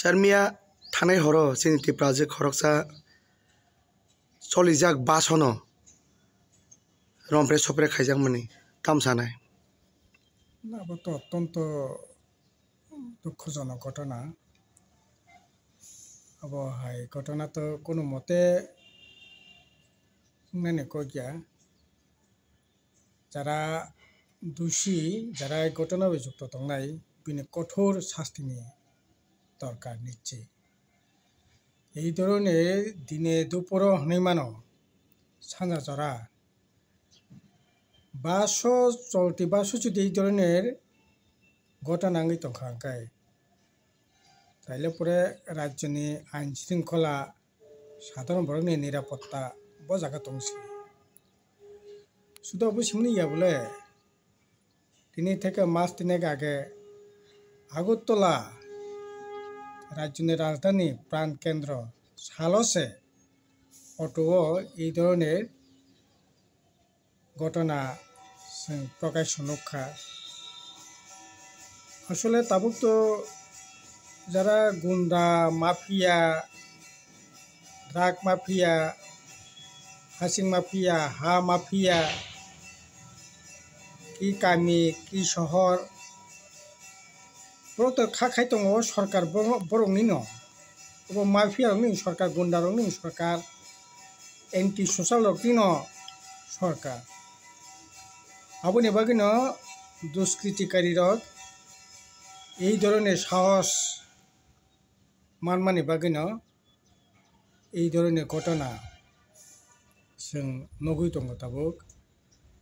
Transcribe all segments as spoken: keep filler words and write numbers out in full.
Charmiya thanai horo chini Tipra je khoroksa cholijak bus no rompre sopre khaijakmani tam sanai. Abo to ottonto dukhojonok ghotona. Abo hai ghotona to kono mote wngnani kok ya. Jara dusi, jara ei ghotona bai jukto tongnai, bini kothor sastini dorkar nichi. Ei dhoroner dine duporo hwnwi mano, sanja jora baso cholti baso jodi ei dhoroner ghotona wngwi tongkha hwnkhe, taile pore rajyoni ain shringkhola, sadharon borokni nirapotta bo jaga tong si. Sudo bo simni ya bole, tini theke mas tinek age Agartala rajyoni rajdhani pran kendro salo se auto o ei dhoroner ghotona chwng prokasho nukha. Asole tabuk to jara gunda, mafia, drug mafia, hasing mafia, ha mafia, ki kami, ki sohor, borok to kha khai tongo sorkar borok, borokni no. Obo mafia rokni sorkar, gunda rokni sorkar, anti social rokni no sorkar. Aboni bagwi no duskritikari rok ei dhoroner sahos manmani bagwi no ei dhoroner ghotona chwng nugwi tongo tabuk.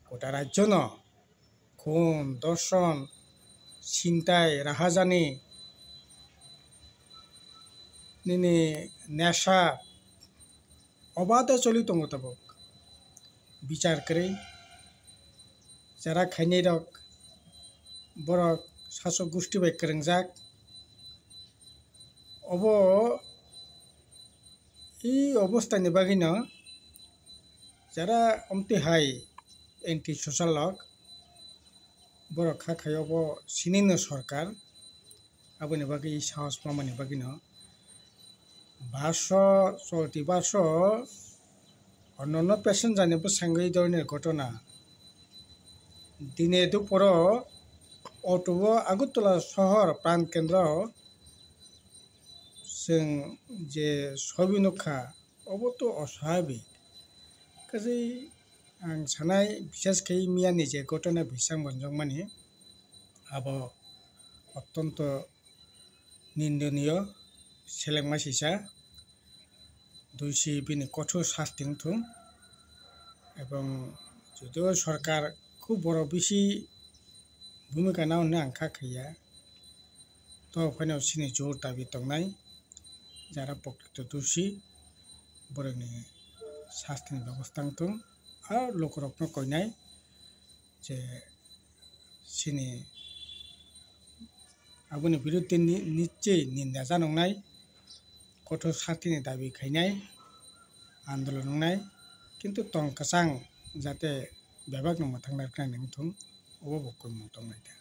Gota rajyono khun, dorshon, sintai, rahajani, nini nesha obada choli tongo tabuk. Bichar kwrwi jara khainai rok, borok sasok gusti bai kwrwngjak. Obo i obostani bagwino jara omtwi hai anti social rok borok kha khaio bo sinino sorkar, aboni bagwi sahos mamani bagwino baso cholti baso onnono passenger ni bwskango ei dhoroner ghotona. Dine duporo auto o Agartala sohor pran kendro chwng je sobi nukha, obo to oswabhik. Kaje ang sanai, bisas khe miyani je ghotona bisang bonjokmani, abo ottonto nindoniyo, selengma sisa, dusi bini kothor sasti wngthung. Ebong jodio sorkar khub boro bisi bhumika nao hwnwi ang kha khaiya. To phaino chini jor dabi tongnai, jara pokrito dusi, borokni sastini bebosta wngthung. A lukurokno koinai je chini aboni biruddhe ni, nichchoi ninda janoknai, kothor sastini dabi khainai, andolon wngnai, kintu tong kwchang jate bebakno mwthangna rwknai wngthung, obo bo kwmung tongnai da.